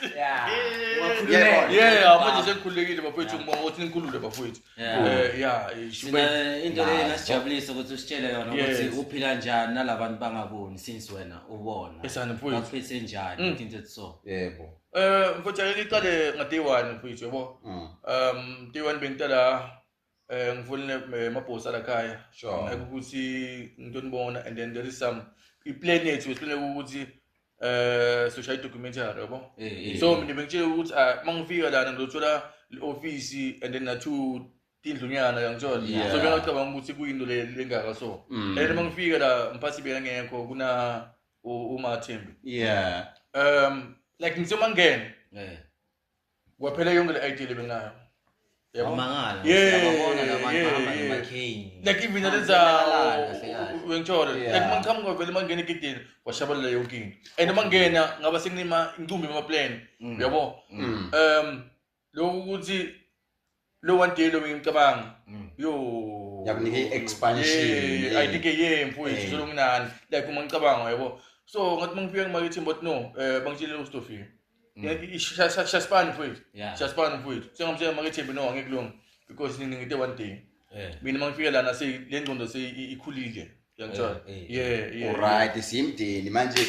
Yebo. Yeah, manje sengikhululekile, bafowethu. Ngibonga ukuthi nikhulule, bafowethu. Yeah, Sina into le ngasijabulisa ukuthi usitshele yona ukuthi uphila njani nalabantu bangaboni, since wena ubona. Esana, mfowethu. Bakuphethe njani into ethi so. Mfowethu, ake ngiqale nga day 1, mfowethu, yabo. Day 1 bengicala ngifonele emabhosi alakhaya. Ukuthi ngitonibona, and then there is some i-plan yethu esiplane ukuthi soshaya i-documentary, yabo. So mina bengitshela ukuthi, ah, mangifika lana ngizothola i-office and then na-two tindlunyana, yangithola. So bengacabanga ukuthi kuyinto le lengaka so. And then mangifika la, mphathi bengekho, kuna uMathembi. Like ngithe mangena kwaphela yonke le idea lebenginayo. Yabo? Wamangala. Yeah, Siyababona labantu bahamba ngemakheyini. Like even Hambe leza kahle kahle. wengithola. Like mangiqhamuka vele, mangena egedeni washabalala yonke into. And mangena ngaba senginima incumbi ama plan. Yabo? Lokhu ukuthi lo one day lo ngicabanga. Yo. Yakunika i-expansion, Yeah, I think, yeah, mfowethu, so nginani. Like uma ngicabanga, yabo. So ngathi mangifika ngimakithi, but no, bangitshele ustofile. Shaspan, mfowethu. Shaspan, mfowethu. Sengamtshela makithi, no, angeke kulunga because ngite one day. Mina mangifika lana se le ngqondo se ikhulile. Uyangithola? Eh. Yeah. Alright, siyimndeni manje,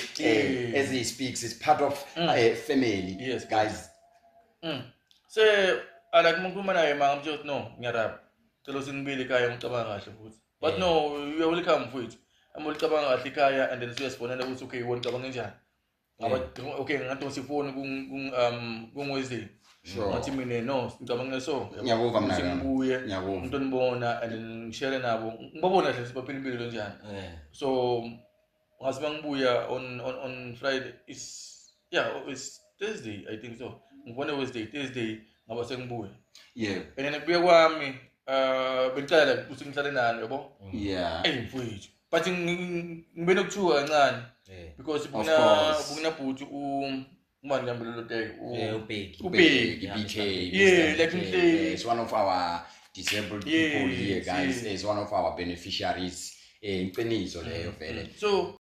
as he speaks, is part of family. Guys. Se alike mangikhuluma naye, ma ngamtshela ukuthi no, ngiyaraba. Cela usingibile ekhaya ngicabanga kahle futhi. But no, you are welcome, mfowethu. Uma ulicabanga kahle ekhaya and then siyasifonela ukuthi okay, wona ucabanga kanjani. Ngaba okay, ngathi ifoni kung Wednesday. Ngathi mina no, ngicabanga so. Ngiyakuva mna kami. Ngibuye. Ngiyakuva. Umuntu onibona and then ngishare nabo. Ngibabona kahle sibaphila impilo kanjani. So ngathi mangibuya on Friday, is, yeah, it's Thursday, I think so. Ngibone Wednesday, Thursday ngaba sengibuya. And then kubuya kwami, bengicela ukuthi ngihlale nani, yabo. Ey mfowethu. But ngibe nokuthuka kancane because Of bukuna course. bukuna bhuti umani ngambelo loteke uBheki. uBheki. Yeah, BK. Yeah, Mr. like BK, is one of our disabled people here, guys. Is one of our beneficiaries. Iqiniso leyo vele. So